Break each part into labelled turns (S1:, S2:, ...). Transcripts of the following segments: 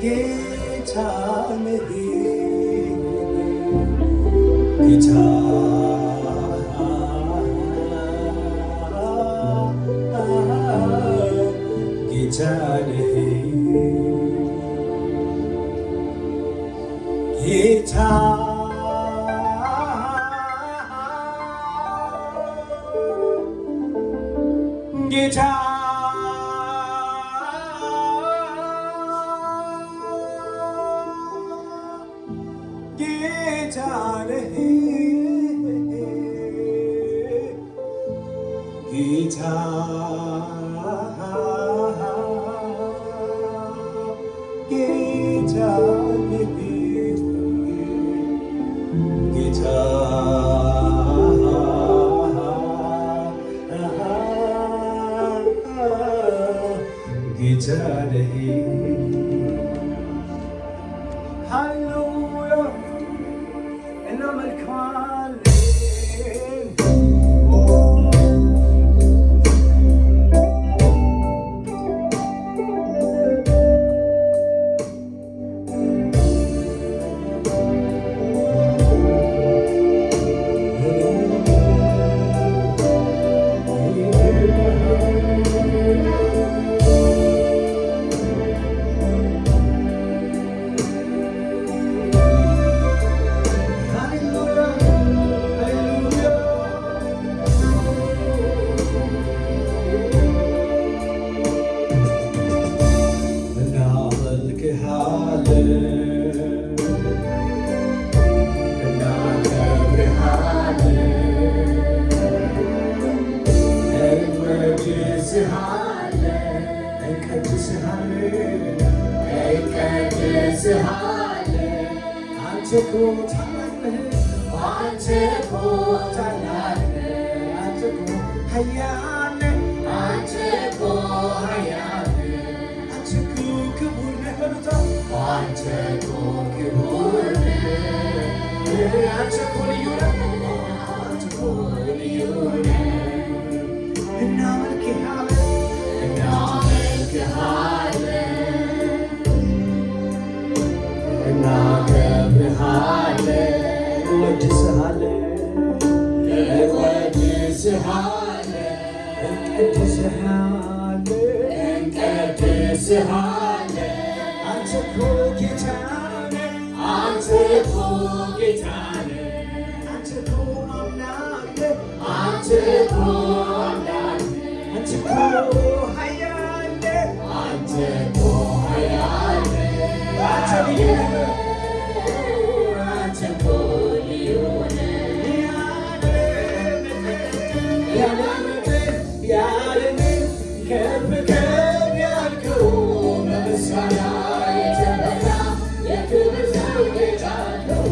S1: ጌታ ነህ ጌታ ጌታ ነህ ጌታ ጌታ ጌታ ነህ ጌታ ጌታ ነህ ጌታ ጌታ ነህ። ሃሌሉያ እናመልካለን። ሃሌሉያ ሃሌሉያ እናመልክሃለን እናከብርሃለን እንወድስሃለን እንቀድስሃለን እንቀድስሃለን። አንተ እኮ ታላቅ ነህ፣ አንተ እኮ ታላቅ ነህ፣ አንተ እኮ ኃያል ነህ፣ አንተ እኮ ኃያል ነህ፣ አንተ እኮ ክቡር ነህ በሉታ። አንተ እኮ ክቡር ነህ፣ አንተ እኮ ልዩ ነህ፣ አንተ እኮ ልዩ ነህ። እናመልክሃለን እናመልክሃለን እናከብርሃለን እንወድስሃለን እንወድስሃለን እንቀድስሃለን እንቀድስሃለን። አንተ እኮ ጌታ ነህ፣ አንተ እኮ ጌታ ነህ፣ አንተ እኮ አምላክ ነህ፣ አንተ እኮ አምላክ ነህ፣ አንተ እኮ ኃያል ነህ፣ አንተ እኮ ኃያል ነህ፣ አንተ ልዩ ነህ፣ አንተ እኮ ልዩ ነህ። ያለ መጠን ያለ መጠን ከፍ ከፍ ያልከው በምስጋና የተሞላ የክብር ዘውድ የጫንከው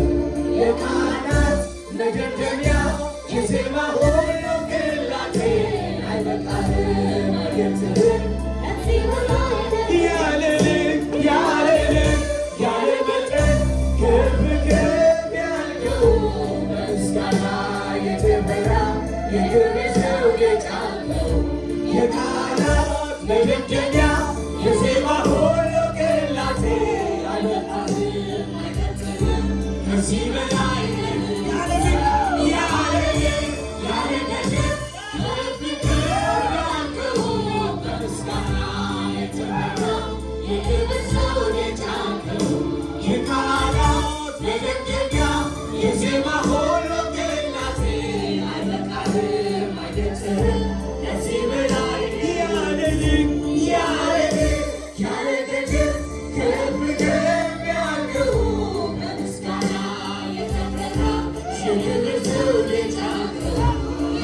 S1: የቃላት መደምደሚያ የዜማ ሁሉ ቅላቴ አይበቃህም አይገልጽህም። ያለ ልክ ያለ ልክ ያለ መጠን ከፍ ከፍ ያልከው በምስጋና የተሞላ የክብር ዘውድ የጫንከው የቃላት መደምደሚያ የዜማ ሁሉ ቅላቴ አይበቃህም አይገልጽህም። ከዚህ በላይ ያለ ልክ ያለ ልክ ያለ ገደብ ከፍ ከፍ ያልከው በምስጋና የተሞላ የክብር ዘውድ የጫንከው የቃላት መደምደሚያ የዜማ ሁሉ ቅላቴ አይበቃህም አይገልጽህም። ከዚህ በላይ ያለ ልክ ያለ ልክ ያለ ገደብ ከፍ ከፍ ያልከው በምስጋና የተሞላ የክብር ዘውድ የጫንከው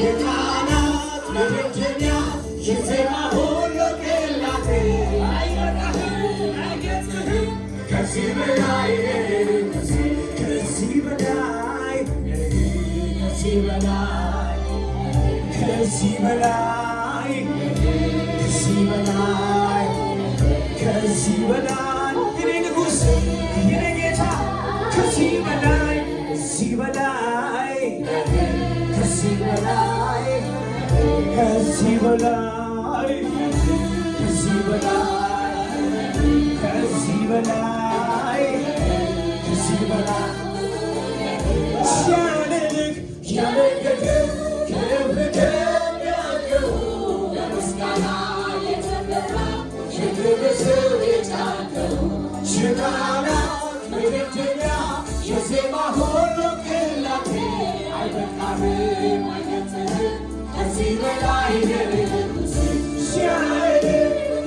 S1: የቃላት መደምደሚያ የዜማ ሁሉ ቅላቴ አይበቃህም አይገልጽህም። ከዚህ በላይ ከዚህ በላይ ከዚህ በላይ ከዚህ በላይ ከዚህ በላይ ከዚህ በላይ የኔ ንጉሥ የኔ ጌታ ከዚህ በላይ ከዚህ በላይ ከዚህ በላይ ከዚህ በላይ ከዚህ በላይ ከዚህ በላይ ከዚህ በላይ ያለ ልክ ያለ ገደብ ከፍ ከፍ ያልከው
S2: በምስጋና የተመላ የክብር ዘውድ የጫንከው
S1: የቃላት መደምደሚያ የዜማ ሁሉ ቅላቴ
S2: አይበቃህም አይገልጽህም ከዚህ በላይ ንጉሴ።
S1: ያለ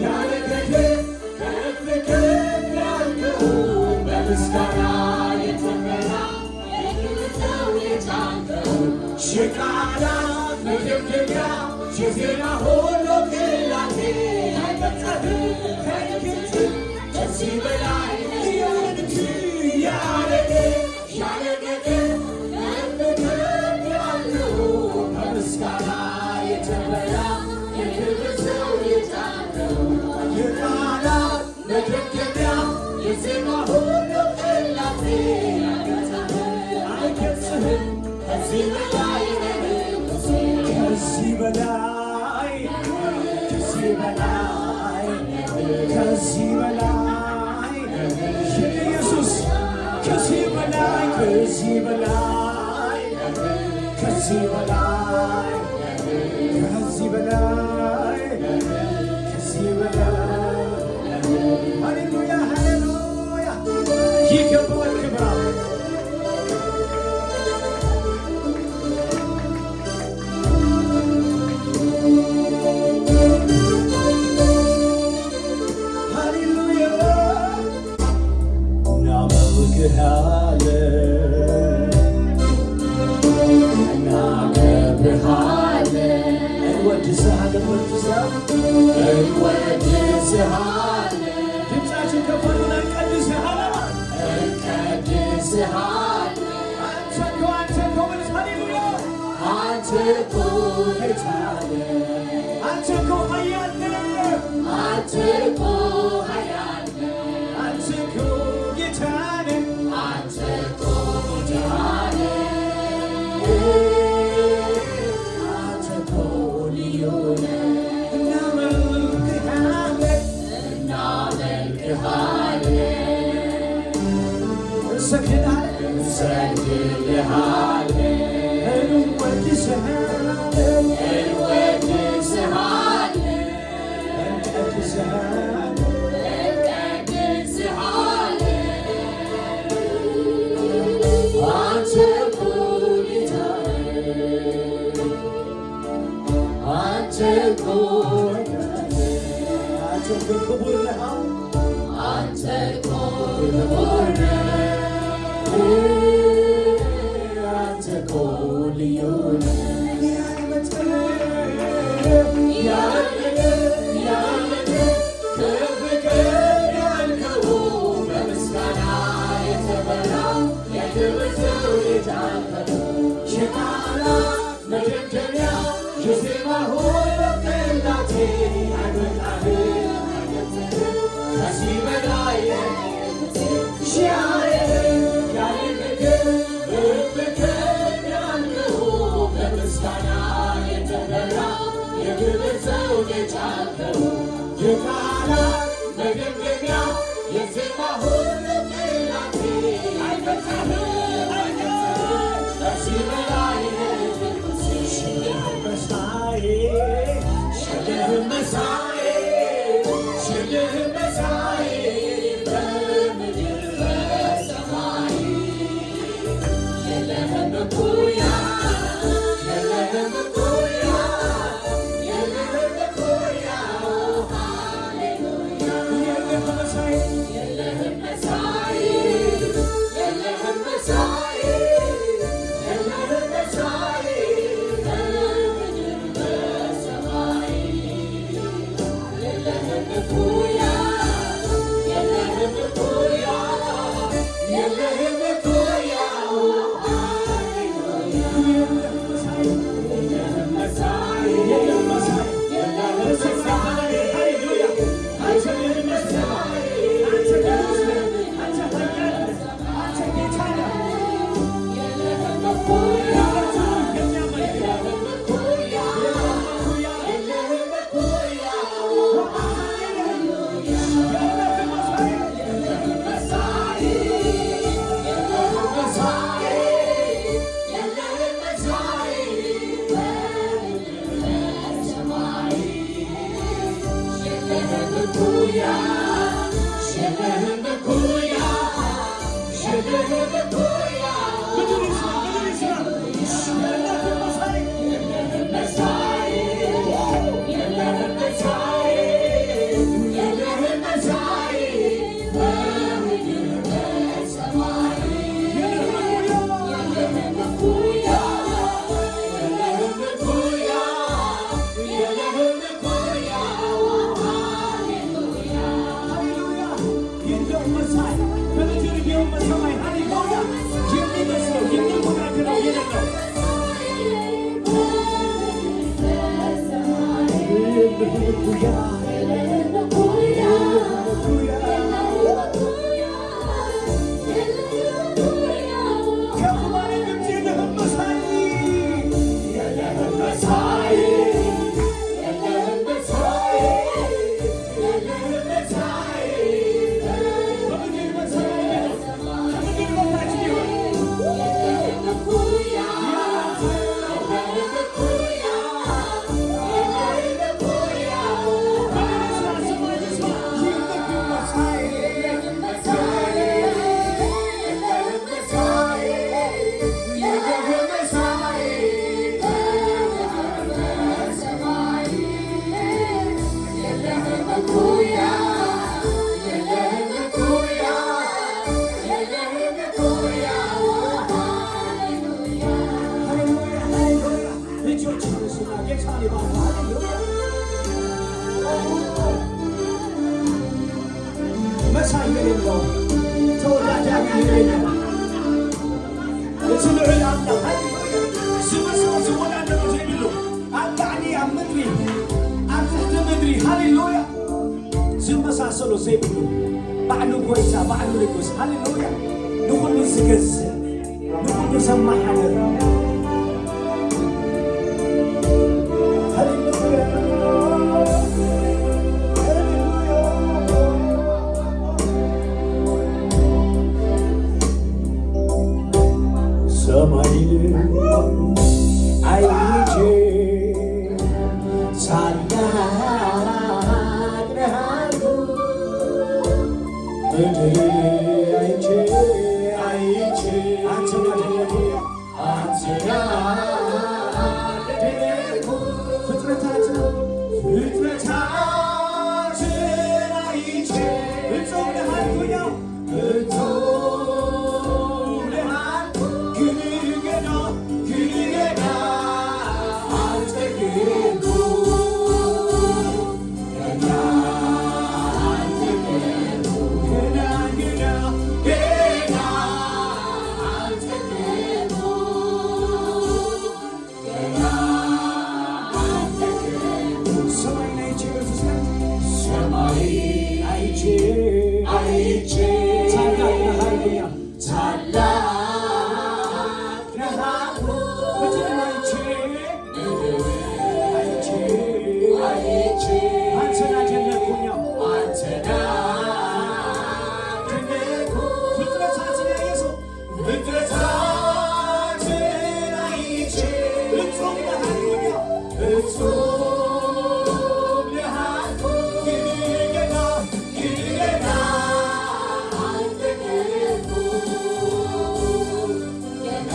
S1: ያለ ገደብ ከፍ ከፍ ያልከው
S2: በምስጋና የተመላ የክብር ዘውድ የጫንከው
S1: የቃላት መደምደሚያ የዜማ ሁሉ ቅላቴ
S2: አይበቃህም አይገልጽህም ከዚህ በላይ
S1: ያለ
S2: ያለ ገደብ ከፍ ከፍ ያልከው በምስጋና የተመላ የክብር ዘውድ የጫንከው
S1: የቃላት መደምደሚያ
S2: የዜማ ሁሉ ቅላጼ
S1: አይገልጽህም
S2: ከዚህ በላይ ንጉሴ።
S1: ከዚህ በላይ ከዚህ በላይ ከዚህ በላይ ኢየሱስ ከዚህ በላይ ከዚህ በላይ ከዚህ በላይ ከዚህ በላይ ከዚህ በላይ ሃሌሉያ ሃሌሉያ ይገባዋል ክብር። ሃሌሉያ እናመልክሃለን
S2: እናከብርሃለን
S1: እንወድስሃለን
S2: እንወድስሃለን
S1: ድምፃችን ከፍ አድርገን እንቀድስሃለን
S2: እንቀድስሃለን
S1: አንተ እኮ አንተ እኮ በሉት ሃሌሉያ
S2: አንተ እኮ ጌታ ነህ
S1: አንተ እኮ ኃያል ነህ
S2: አንተ እኮ ኃያል ነህ
S1: አንተ እኮ ጌታ ነህ
S2: አንተ እኮ ጌታ ነህ አንተ እኮ ልዩ ነህ
S1: እናመልክሃለን
S2: እናመልክሃለን
S1: እንሰግድልሃለን
S2: እንሰግድልሃለን
S1: እንወድስሃለን
S2: እንወድስሃለን
S1: እንቀድስሃለን
S2: እንቀድስሃለን አንተ እኮ ጌታ ነህ አንተ እኮ
S1: አንተ እኮ ክቡር ነህ
S2: አንተ እኮ ክቡር ነህ አንተ እኮ ልዩ ነህ
S1: ያለ
S2: ያለ ከፍ ከፍ ያልከው በምስጋና የተሞላ የክብር ዘውድ የጫንከው
S1: የቃላት መደምደሚያ የዜማ ሁሉ ቅላቴ አይበቃህም
S2: ከዚህ በላይ
S1: ያለ
S2: ያለ ገደብ ከፍ ከፍ ያልከው በምስጋና የተሞላ የክብር ዘውድ የጫንከው
S1: የቃላት
S2: መደምደሚያ የዜማ ሁሉ ቅላቴ አይበቃህም አይገልጽህም ከዚህ በላይ
S1: መሳዬ የለህም መሳዬ የለህም መሳዬ
S2: በምድር በሰማይ የለህም እኩያ የለህም እኩያ የለህም እኩያ ሃሌሉያ
S1: የለህም መሳዬ
S2: የለህም መሳይ የለህም መሳይ የለህም እኩያ፣ የለህም እኩያ።
S1: ምድር ይስማ፣ ምድር ይስማ። የለህም መሳይ።
S2: የለህም መሳይ፣ የለህም መሳይ፣ የለህም መሳይ በምድር በሰማይ።
S1: የለህም እኩያ።
S2: የለህም እኩያ፣ የለህም እኩያ፣ የለህም እኩያ። ሃሌሉያ።
S1: ሃሌሉያ። የለውም መሳይ በምድር ቢሆን በሰማይ፣ ሃሌሉያ፣ የሚመስለው የሚወዳደረው የሌለው። የለህም እኩያ፣
S2: የለህም እኩያ፣
S1: እኩያ።
S2: የለህም እኩያ።
S1: ከፍ ባለ ድምፅ የለህም መሳይ።
S2: የለህም መሳይ፣ የለህም መሳይ፣ የለህም መሳይ።
S1: በምድር በሰማይ ቢሆን ከምድር በታች ቢሆን።
S2: የለህም እኩያ፣ የለህም እኩያ፣ የለህም እኩያ።
S1: ምድር ይስማ፣ ሰማይ ይስማ። የለህም መሳይ።
S2: የለህም መሳይ፣ የለህም መሳይ፣ የለህም መሳይ በምድር በሰማይ። የለህም እኩያ፣ የለህም እኩያ፣ የለህም እኩያ። ሃሌሉያ።
S1: ሃሌሉያ፣ ሃሌሉያ። እጆች አንሱና ጌታን ይባርኩ። ሃሌሉያ። መሳይ የሌለው፣ ተወዳዳሪ የሌለው እቲ ልዑል ኣምላኽ፣ ሃሌሉያ፣ ዝመስሎ ዝወዳደሮ ዘይብሉ ኣብ ላዕሊ፣ ኣብ ምድሪ፣ ኣብ ትሕቲ ምድሪ፣ ሃሌሉያ፣ ዝመሳሰሎ ዘይብሉ ባዕሉ ጎይታ፣ ባዕሉ ንጉስ፣ ሃሌሉያ፣ ንኩሉ ዝገዝእ፣ ንኩሉ ዘመሓድር፣ ሃሌሉያ፣ ሃሌሉያ። ሰማይን አይቼ ታላቅ ነህ አልኩ። ምድር አይቼ አይቼ አንተን አደነቅኩ፣ አንተን አደነቅኩ። ፍጥረታትን ፍጥረታትን አይቼ እጹብ ነህ አልኩኝ፣ እጹብ ነህ አልኩ። ግን ገና ግን ገና አልጠገብኩም፣ ገና አልጠገብኩም፣ ገና ገና ገና
S2: አልጠገብኩም፣ ገና አልጠገብኩም።
S1: ሰማይን አይቼ በፍጥረት
S2: ሰማይ
S1: አይቼ
S2: አይቼ
S1: ታላቅ ነህ አልኩኝ፣
S2: ታላቅ
S1: ነህ አልኩ። ምድርን አይቼ አይቼ
S2: አይቼ
S1: አንተን አደነቅኩኝ፣
S2: አንተን አደነቅኩ።
S1: ፍጥረታትን ያየ ሰው ፍጥረታትን አይቼ እጹብ ነህ አልኩኝ፣
S2: እጹብ ነህ አልኩ።
S1: ግን ገና ግን ገና
S2: አልጠገብኩም፣ ገና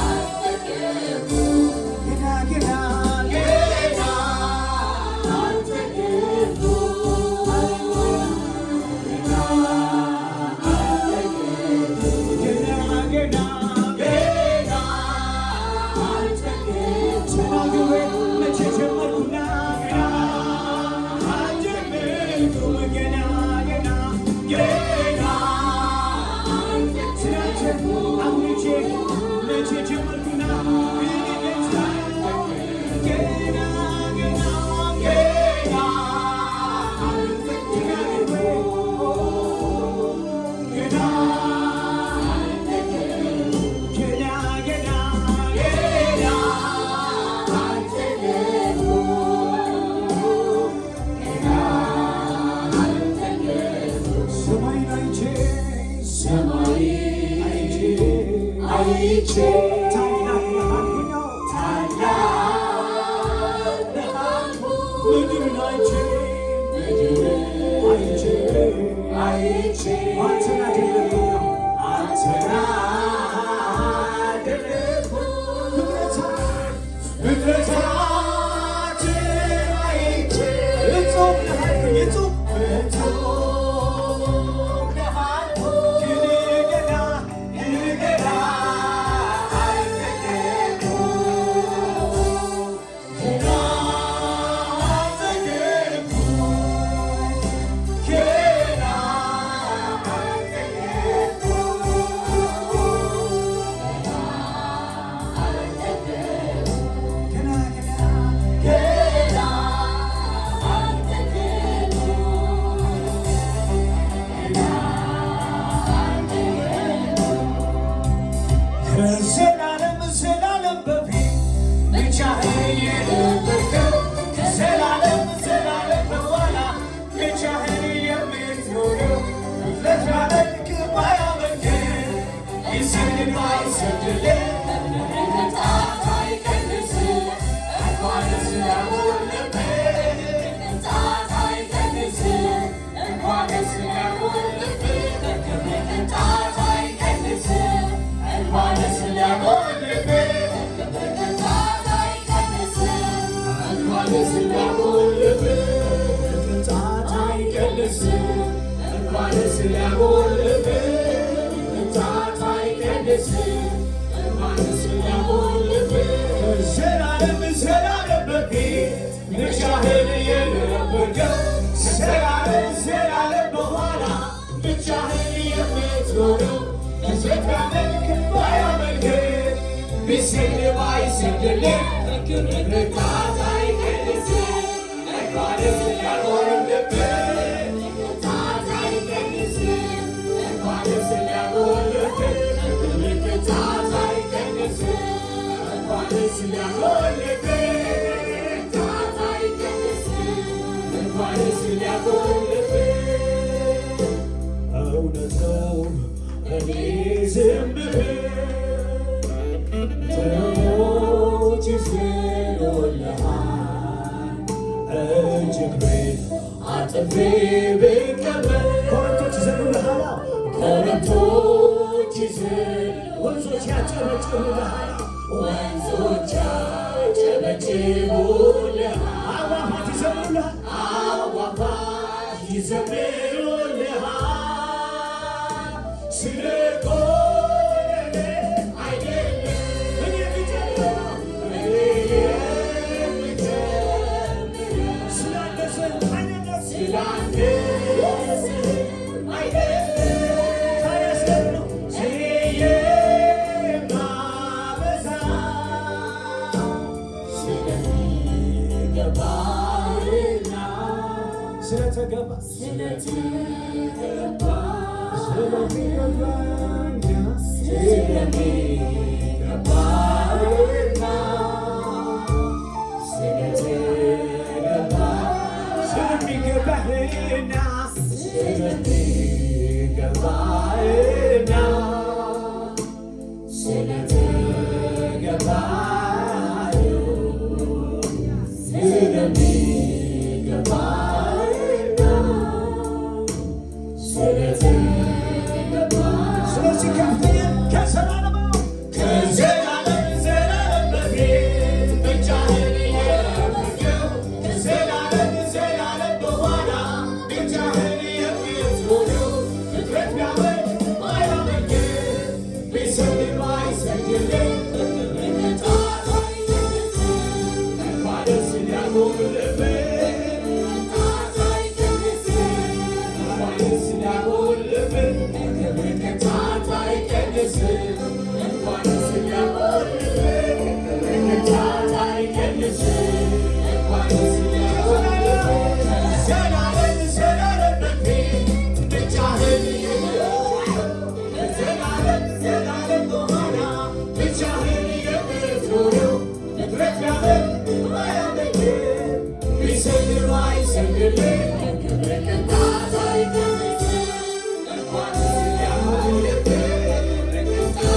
S2: አልጠገብኩም።
S1: ገና ገና ገና
S2: አልጠገብኩም፣ ገና አልጠገብኩም።
S1: ገና ገና
S2: ገና አልጠገብኩም።
S1: ተናግሬ መቼ ጀመርኩና ገና አልጀመርኩም። ገና ገና ገና ትናንት አውርቼ መቼ ጀመርኩና ገና ገና ገና ተናግሬ ገና ገና ገና ገና
S2: አልጠገብኩም፣ ገና አልጠገብኩም።
S1: ሰማይን አይቼ
S2: ሰማይ
S1: አይቼ
S2: አይቼ
S1: ታላቅ ነህ አልኩኝ፣
S2: ታላቅ ነህ አልኩ።
S1: ምድርን አይቼ
S2: ምድርን
S1: አይቼ
S2: አይቼ
S1: አንተን አደረግኩኝ
S2: አንተን አደረግኩ
S1: ፍጥረታትን አይቼ እጹብ ነህ አልኩኝ እጹብ
S2: እጹብ ነህ አልኩኝ
S1: ግን ገና
S2: ግን ገና አልጠገብኩም ገና አልጠገብኩም ገና አልጠገብኩም
S1: ገና ገና
S2: ገና አልጠገብኩም ገና አልጠገብኩም
S1: ከዘላለም ዘላለም በፊት ብቻህን የነበርከው ከዘላለም ዘላለም በኋላ ብቻህን የምትኖረው ፍጥረት ቢያመልክ ባያመልክ ቢሰግድ ባይሰግድልህ
S2: ቅንጣት አይቀንስም እንኳንስ ሊያጎልብህ ቅንጣት አይቀንስም እንኳንስ ሊያጎልብህ ከክብር ቅንጣት አይቀንስም እንኳንስ ሊያጎልብህ ከክብር ቅንጣት አይቀንስም እንኳንስ ሊያጎልብህ
S1: ቅንጣት
S2: አይቀንስም እንኳንስ ሊያጎልብህ ቅንጣት አይቀንስም እንኳንስ ሊያጎልብህ
S1: ከዘላለም ዘላለም በፊት ብቻህን የነበርከው ከዘላለም ዘላለም በኋላ ብቻህን የምትኖረው ፍጥረት ቢያመልክ ባያመልክ ቢሰግድ ባይሰግድልህ
S2: ከክብር ቅንጣት አይቀንስም እንኳንስ ሊያጎልብህ ቅንጣት አይቀንስም እንኳንስ ሊያጎልብህ ከክብር ቅንጣት አይቀንስም እንኳንስ ሊያጎልብህ ቅንጣት አይቀንስም እንኳንስ ሊያጎልብህ
S1: እውነት ነው እኔ ዝም ብል ትሞች ይስሉልሃል እጅ እግሬን
S2: አጥፌ ብቀመጥ
S1: ኮረብቶች ይዘሉልሃል
S2: ኮረብቶች ይዘሉ
S1: ወንዞች ያጨበጭቡልሃል
S2: ወንዞች ያጨበጭቡልሃል
S1: አዕዋፋት ይዘምሩልሃል
S2: አዕዋፋት
S1: ይዘምሩልሃል ስለ ጎደለ
S2: አይደለም
S1: እኔ የምጨምረው
S2: እኔ የምጨምረው
S1: ስላነሰ አይደለም
S2: ስላነሰ አይደለም
S1: ታዲያ ስለምን ነው እኔ የማበዛው
S2: ስለሚገባህና
S1: ስለተገባ
S2: ስለተገባ
S1: ስለሚገባኝ
S2: ስለሚገባህና ስለተገባ
S1: ስለሚገባህና
S2: ስለሚገባህና ስለተገባህ ስለሚገባህና ስለተገባ
S1: ስለዚህ ከፍተኛ ከዘላለም
S2: ከዘላለም ዘላለም በፊት ብቻህን የነበርከው ከዘላለም ዘላለም በኋላ ብቻህን የምትኖረው ፍጥረት ቢያመልክ ባያመልክ ቢሰግድ ባይሰግድልህ ቅንጣት አይቀንስም እንኳንስ ሊያጎልብህ ቅንጣት አይቀንስም እንኳንስ ሊያጎልብህ ከክብር ቅንጣት አይቀንስም እንኳንስ ሊያጎልብህ ከክብር ቅንጣት አይቀንስም እንኳንስ ሊያጎልብህ
S1: ዘላለም ዘላለም በፊት ብቻህን የነበርከው ከዘላለም ዘላለም በኋላ ብቻህን የምትኖረው ፍጥረት ቢያመልክ ባያመልክ ቢሰግድ ባይሰግድልህ
S2: ከክብር ቅንጣት አይቀንስም እንኳንስ ሊያጎልብህ ከክብር ቅንጣት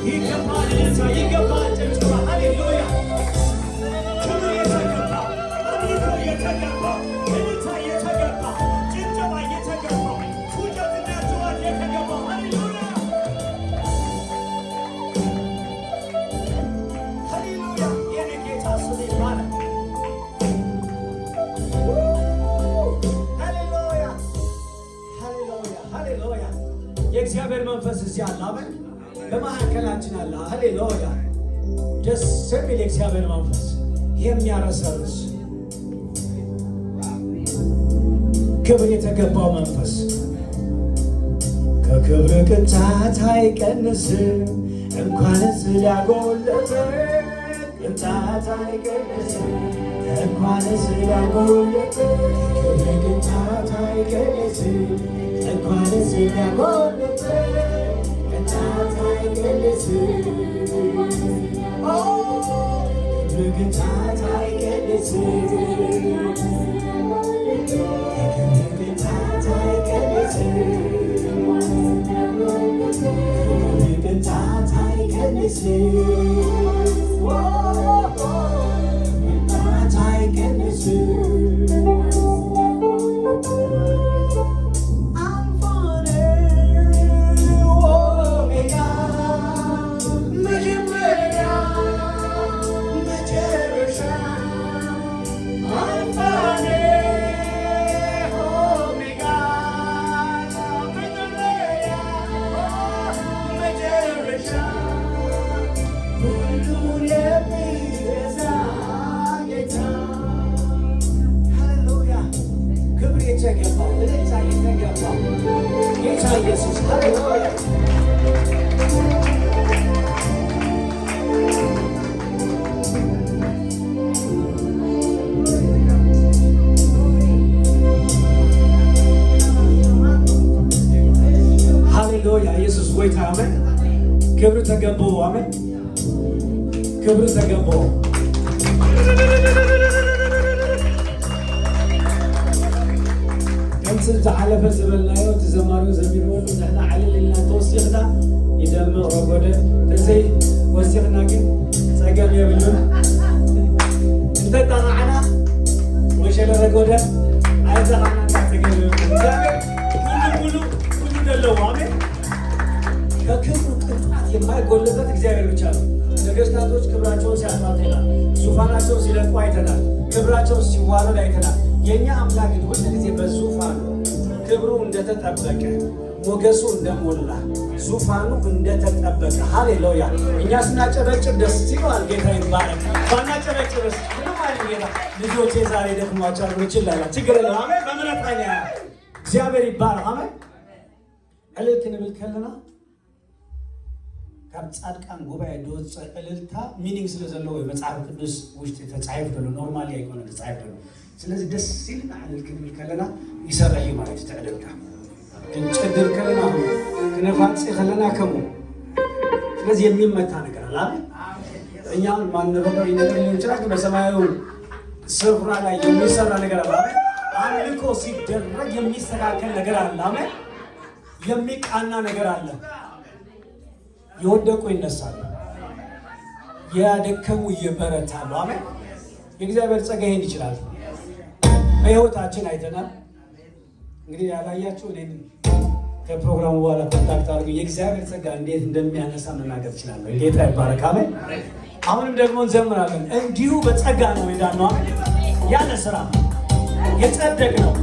S2: ይገባል እልልታ፣ ይገባል ጭብጨባ። ሃሌሉያ! ክብር የተገባ፣ አምልኮ የተገባ፣ እልልታ የተገባ፣ ጭብጨባ የተገባ፣ ፉጨትና ጩኸት የተገባ። ሃሌሉያ፣ ሃሌሉያ! የኔ ጌታ ስም ይባረክ። ሃሌሉያ፣ ሃሌሉያ፣ ሃሌሉያ! የእግዚአብሔር መንፈስ እዚህ አለ። አሜን። በመካከላችን አለ። ሃሌሉያ! ደስ የሚል የእግዚአብሔር መንፈስ፣ የሚያረሰርስ፣ ክብር የተገባው መንፈስ። ከክብር ቅንጣት አይቀንስም፣ እንኳንስ ሊያጎልበት። ቅንጣት አይቀንስም፣ እንኳንስ ሊያጎልበት። ከክብር ቅንጣት አይቀንስም፣ እንኳንስ ሊያጎልበት። ቅንጣት አይቀንስም። ከክብር ቅንጣት አይቀንስም። ከክብር ቅንጣት አይቀንስም። ከክብር ቅንጣት አይቀንስም። ቅንጣት አይቀንስም። አልፋ ኦሜጋ፣ መጀመሪያ መጨረሻ። አልፋ ኦሜጋ፣ መጀመሪያ መጨረሻ፣ ሁሉን የሚገዛ ጌታ። ሃሌሉያ! ክብር የተገባው፣ እልልታ የተገባው ጌታ ኢየሱስ። ሃሌሉያ! ሃሌሉያ! ኢየሱስ ጎይታ። አሜን። ክብር ተገባው። አሜን። ክብር ተገባው። ከምቲ ዝሓለፈ ዝበልናዮ፣ እቲ ዘማሪኡ ዘሚርወሉ፣ ንሕና ዕልል ኢልና ተወሲኽና ይደምቕ ረጎደ፣ ተዘይ ወሲኽና ግን ፀገም የብሉን። እንተጠቃዕና ወሸለ ረጎደ፣ ኣይጠቃዕና ፀገም የብሉን። እግዚአብሔር ኩሉ ሙሉ፣ ኩሉ ዘለዎ። አሜን። ከክብሩ ቅንጣት የማይጎልበት እግዚአብሔር ብቻ ነው። ነገስታቶች ክብራቸውን ሲያጡ አይተናል። ዙፋናቸውን ሲለቁ አይተናል። ክብራቸውን ሲዋረድ አይተናል። የእኛ አምላክ ግን ሁል ጊዜ በዙፋኑ ክብሩ እንደተጠበቀ፣ ሞገሱ እንደሞላ፣ ዙፋኑ እንደተጠበቀ። ሃሌሉያ! እኛ ስናጨበጭብ ደስ ይለዋል። ጌታ ይባረክ። ባናጨበጭብስ ምንም አይልም ጌታ። ልጆቼ ዛሬ ደክሟቸዋል ብሎ ይችላል። ችግር የለም። አሜን። በምሕረት ላይ ነው ያለው። እግዚአብሔር ይባረክ። አሜን። ዕልል ክንብል ከለና ካብ ጻድቃን ጉባኤ ዝወፅእ ዕልልታ meaning ስለ ዘለዎ እዩ መፅሓፍ ቅዱስ ውሽጢ ተፃሒፍ ዘሎ። Normally ኣይኮነን ተፃሒፍ ዘሎ። ስለዚ ደስ ኢልና ዕልል ክንብል ከለና ይሰርሕ እዩ ማለት እዩ። ትዕልልታ ክንጨድር ከለና ከምኡ፣ ክነፋፂ ከለና ከምኡ። ስለዚ የሚመታ ነገር አለ አይደል? እኛ ማንረዳው ነገር ሊሆን ይችላል፣ ግን በሰማያዊ ስፍራ ላይ የሚሰራ ነገር አለ አይደል? አምልኮ ሲደረግ የሚስተካከል ነገር አለ። አሜን። የሚቃና ነገር አለ። የወደቁ ይነሳሉ፣ የደከሙ ይበረታሉ። አሜን። የእግዚአብሔር ጸጋ ይሄን ይችላል። በህይወታችን አይተናል። እንግዲህ ያላያችሁ እኔን ከፕሮግራሙ በኋላ contact አድርጉ። የእግዚአብሔር ጸጋ እንዴት እንደሚያነሳ መናገር እችላለሁ። ጌታ ይባረክ። አሜን። አሁንም ደግሞ እንዘምራለን። እንዲሁ በጸጋ ነው የዳነው። አሜን። ያለ ስራ የጸደቅነው።